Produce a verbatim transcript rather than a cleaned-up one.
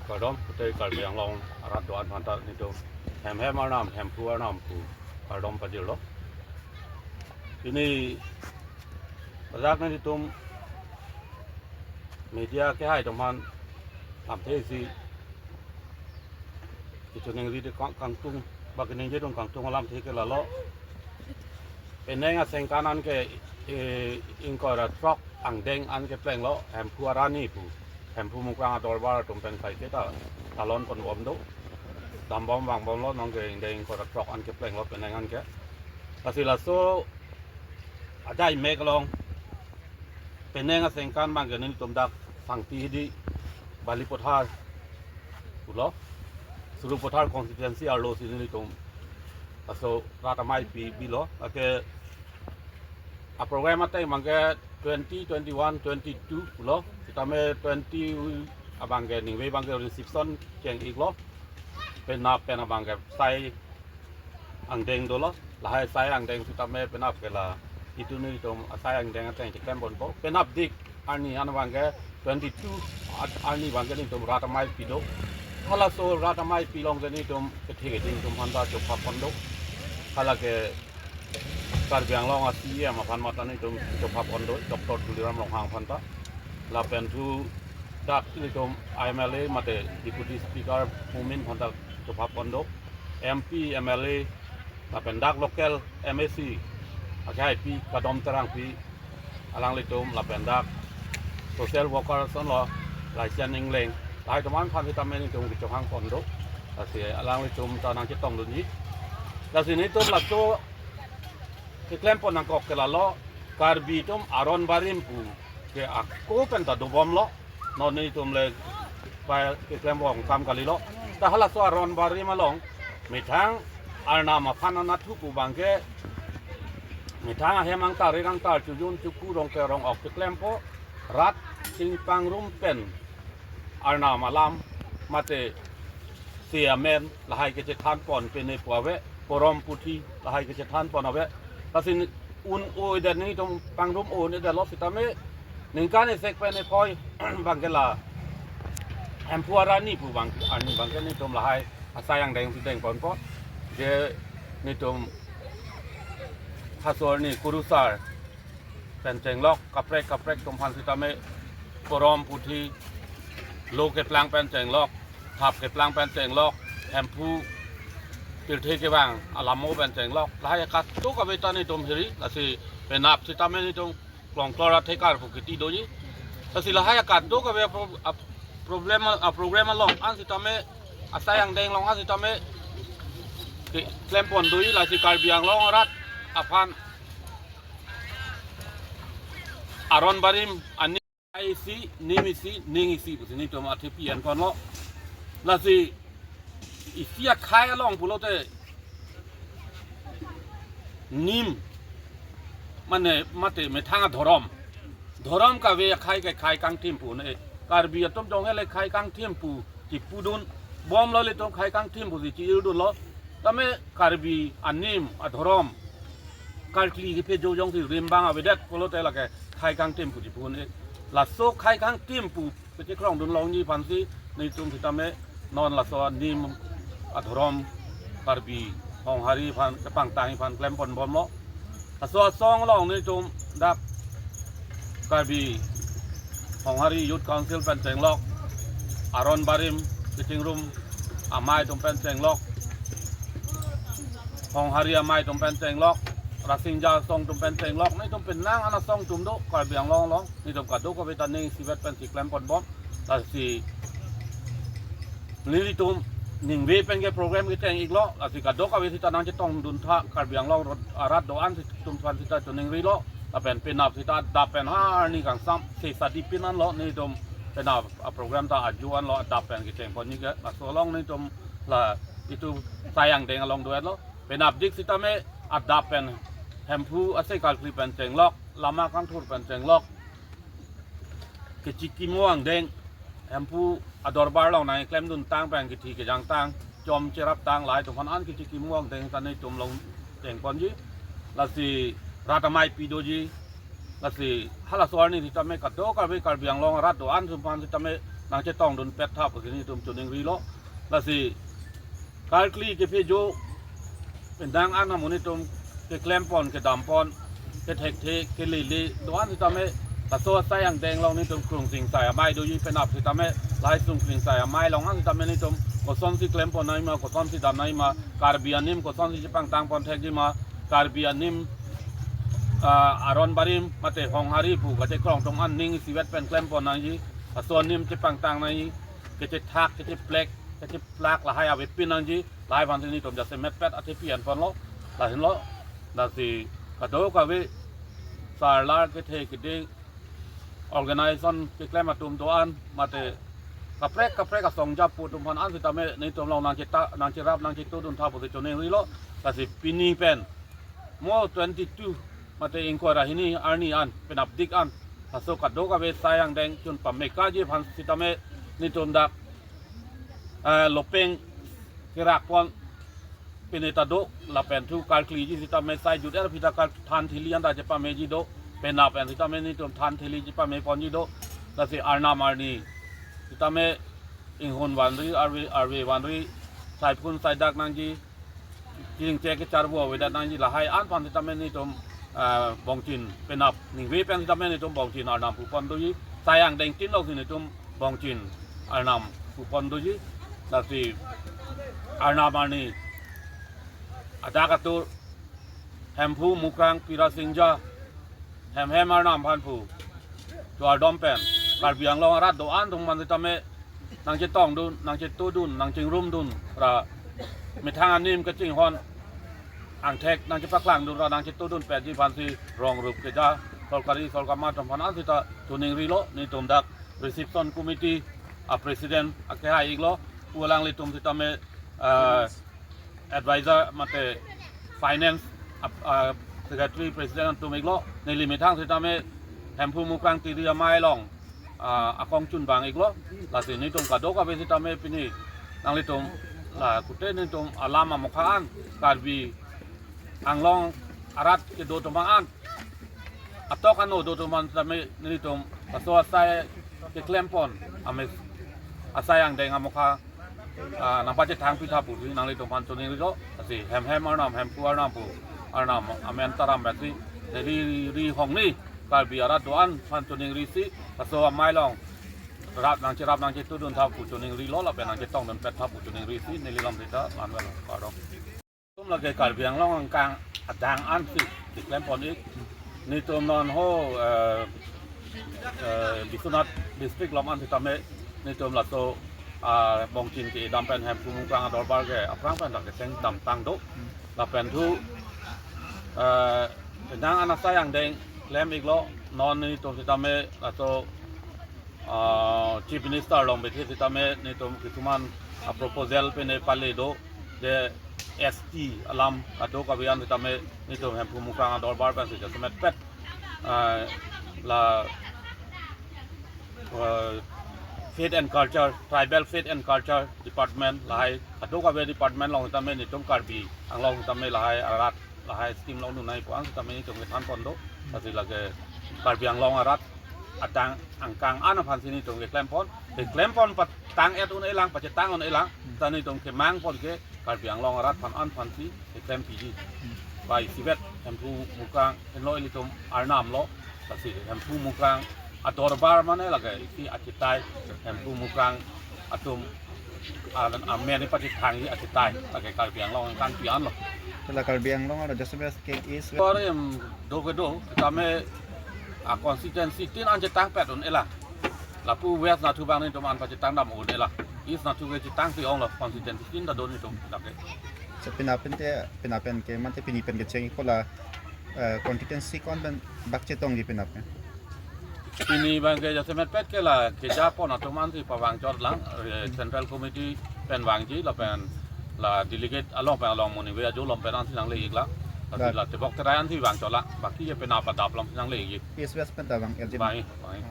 Kardom, pute Karbi Anglong arat do-an aphanta nelitum hem hem Arnam, Hemphu Arnam pu kardom pajirlo. Pini pajak nelitum media kehai atum aphan lamthe isi kachiningri de kang-, kangtung, bagi ningje atum kangtung alamthe ke lalo. Penang asengkan an ke, eh, ingkoi ra throk angdeng an keplenglo, Hemphu arani pu. Hemphu Mukrang adorbar atum pen kaike ta talon ponbom do. Dambom vangbomlo, nonke ingdeng ingkoi ra throk an keplenglo penang an ke. Lasi laso ajai mek along penang asengkan abang ke nelitum dak Sangti Hidi Balipathar pulo, Sarupathar constituency arlo si nelitum laso rat amei pi bilo. Lake aprogram ateng abang ke twenty, twenty-one, twenty-two pulo, sitame twenty abang ke ningve abang ke reception cheng-iklo. Penap pen abang ke sai angdeng dolo, lahai sai angdeng sitame penap ke la itum nelitum asai angdeng ateng cheklem ponpo. Penap dik arni an abang ke twenty-two at-, arni abang ke nelitum rat amei pi do. Halaso rat amei pi along ke nelitum kethe keding atum aphanta chopha pon do. Hala ke Karbi Anglong a-C E M aphan mate nelitum chopha pon do, Doctor Tuliram Ronghang aphanta. Lapen thu dak nelitum M L A mate Deputy Speaker Momin aphanta chopha pon do, M P, M L A, lapen dak local M A C, akehai pi Kadom Terangpi, alanglitum, lapen dak social worker asonlo, Laisian Ingleng, lahai atum aphan sitame nelitum kechohang pon do, lasi alanglitum ta nangchetong dunji. Lasi nelitum laso keklem pon nangkok ke lalo, Karbi atum aron barim pu ke ako pen ta dobomlo. Non nelitum le pa keklem pon kam kalilo. Ta halaso aron barim along methang Arnam aphan anatthu pu abang ke, methang ahem angtar, ri angtar, chojun chokur, rongke rong-ok keklempo, rat chingpangrum pen Arnam alam mate se amen lahai kechethan pon pine pu ave, porom puthi lahai kechethan pon ave. Lasi un-o-edet, nelitum pangrum-o-edetlo sitame ningkan isi pen iphoi abang ke la Hemphu arani pu abang, arni abang ke nelitum lahai asai angdeng si deng ponpo. Je nelitum halaso arni kurusar pen chenglok, kaprek kaprek atum aphan sitame porom puthi, lo keplang pen chenglok, thap keplang pen chenglok, Hemphu pirthe kevang alamo pen chenglok, lahai kadokave ta nelitum hiri, lasi penap sitame nelitum Klongklor athekar pu kiti doji. Lasi lahai kadokave apro-, ap-, problem, aprogram along an sitame, asai angdeng along an sitame keklem pon doji, lasi Karbi Anglong arat aphan aron barim ani isi, nim isi, ning isi pusi nelitum athepi an konlo. Lasi isi akhei along pulote nim mane mate methang adhorom. Dhorom kave akhei ke khei kangthim pu ne. Karbi atum jong hele khei kangthim pu chipudun bomlo, ilitum khei kangthim pusi chi-irdunlo. Tame Karbi anim adhorom karkli kephe jo jongsi rimbang avedet pulote lake khei kangthim pu chipu ne. Laso khei kangthim pu pechekrongdun longji aphansi nelitum sitame non laso anim adhorom Karbi Honghari aphan kepangtang aphan klem ponbomlo. Laso asong along nelitum dak Karbi Honghari Youth Council pen chenglok, aron barim kachingrum amei atum pen chenglok, Honghari amei atum pen chenglok, Rasinja asong atum pen chenglok, nelitum penang an asong atum do Karbi Anglong along, nelitum kadokave ta ning isivet pensi klem ponbom. Lasi nelitum ningve pen ke program kecheng-iklo, lasi kadokave sita nangchetongdun tha, Karbi Anglong arat do-an si atum aphan sita chiningrilo, lapen penap sita adap pen ha arni kangsam se sadi pin anlo, nelitum penap aprogram ta ajo anlo adap pen kecheng ponji ke, laso along nelitum la itum asai angdeng along do-etlo, penap dik sitame adap pen Hemphu asai karkli pen chenglok, lama kangthur pen chenglok, kechikimo angdeng, Hemphu adorbar along nangklemdun tang pen kethi kejang tang, chom cherap tang, lahai atum aphan an kechikimo angdeng ta nelitum along cheng ponji. Lasi rat amei pi doji. Lasi halaso arni sitame kadokave Karbi Anglong arat do-an atum aphan sitame nangchetongdun pet tha pusi nelitum choningrilo. Lasi karkli kephe jo pen dang an amonit atum keklempon, kedampon, kethekthe, kelele do-an sitame, laso asai angdeng along nelitum Krungsing Sai Amei doji, penap sitame lahai Krungsing Sai Amei along an sitame nelitum kosonsi klempon nangji ma, kosonsi dam nangji ma, Karbi anim kosonsi chepangtangpon thekji ma, Karbi anim, ah, aron barim mate honghari pu kachekrong atum an ning isivet pen klempon nangji, laso anim chepangtang nangji, kechethak, kecheplek, kecheplak lahai avepin nangji, lahai aphansi nelitum jasemet pet athepi enponlo, lahenlo, lasi kadokave sarlar kethe kiding organization keklem atum do-an mate kaprek kaprek asong japo atum aphan an sitame nelitum along nangcheta, nangcherap, nangchetodun tha pusi choningrilo, lasi pini pen mo twenty-two mate ingkoi ra hini arni an penapdik an laso kadokave asai angdeng chun pamekaji aphan sitame nelitum dak, eh, lopeng kerakpon pine ta do, lapen thu karkliji sitame sai jut er aphi ta kar than thili anta chepameji do, penap pen sitame nelitum than thili chepameponji do, lasi arnam arni sitame inghun vanri, arve, arve vanri, saiphun saidak nangji, kachingche kacharvo avedet nangji, lahai an aphan sitame nelitum, ah, bongchin penap ningve pen sitame nelitum bongchin arnam pupon doji, sai angdeng tin alongsi nelitum bongchin arnam pupon doji, lasi arnam arni adak atur Hemphu Mukrang Pirasingja Hemhem arnam aphan pu chevardom pen Karbi Anglong arat do-an atum aphan sitame nangchetongdun, nangchetodun, nangchingrumdun ra methang anim kachinghon angthek nangchepaklangdun ra nangchetodun petji aphansi rong rup keja sorkari sorkar atum aphan an sita choningrilo, nelitum dak reception committee a president akehai iklo, pu alanglitum sitame, eh, advisor mate finance ap-, ah, secretary president atum iklo, neli methang sitame Hemphu Mukrang Tiri Amei along, ah, akong chunbang iklo, lasi nelitum kadokave sitame pini nanglitum la kute nelitum alam amokha an Karbi Anglong arat kedo atum an, atok ano do atum an sitame nelitum laso asai keklempon ame asai angdeng amokha, ah, nangpachethang pitha pusi nanglitum aphan choningrilo, lasi Hemhem arnam, Hemphu arnam pu arnam amen taram besi neli rihongni Karbi arat do-an aphan choningrisi laso amei along rap nangcherap nangchetodun tha pu choningrilo, lapen nangchetongdun pet tha pu choningrisi neli lam sita lanwel kardom. Nelitum lake Karbi Anglong angkang adang ansi keklempon ik. Nelitum non ho, eh, eh, Biswanath district along an sitame nelitum laso, ah, bongchin kedam pen Hemphu Mukrang adorbar ke aphrang pen dak kecheng damtang do. Lapen thu, eh, penang an asai angdeng klem iklo, non nelitum sitame laso, ah, Chief Minister along bethe sitame nelitum kisuman, ah, proposal pine pale do, je S T alam kadokave an sitame nelitum Hemphu Mukrang adorbar pensi jasemet pet, ah, la, ah, Faith and Culture, Tribal Faith and Culture Department lahai kadokave department along sitame nelitum Karbi Anglong sitame lahai arat lahai scheme along dun nangji pu an sitame nelitum kethanpon do. Lasi lake Karbi Anglong arat adang angkang an aphansi nelitum keklempon. Keklempon patang-et un-elang, pachetang un-elang, ta nelitum kemangpon ke Karbi Anglong arat aphan an aphansi keklempiji. Bai isivet Hemphu Mukrang henlo ilitum arnam lo, lasi Hemphu Mukrang adorbar mane lake isi achitai, Hemphu Mukrang atum amen ipachethangji achitai, lake Karbi Anglong angkang pi anlo. La Karbi Anglong aro jasemet ke East West. Kor em do kedo, kami a constituency tin an chetang pet un-elang. Lapu West nathu abang nelitum an pachetang dam un-elang. East nathu ke chetangsi onglo, constituency tin ta do nelitum lake. So pini pen te, pini pen ke mate pini pen kecheng iko la, eh, constituency ko-an pen bak chetongji pini pen? Pini abang ke jasemet pet ke la kejapon atum ansi pavangchot lang, eh, Central Committee pen vangji lapen la delegate along pen along muni ve ajo along pen ansi nangle iklang. Tapi Ba- la tebok terai ansi vangchot lang. Baki ke penap adap alongsi nangle ikji. East West pen ta vang L G. Bang, bang.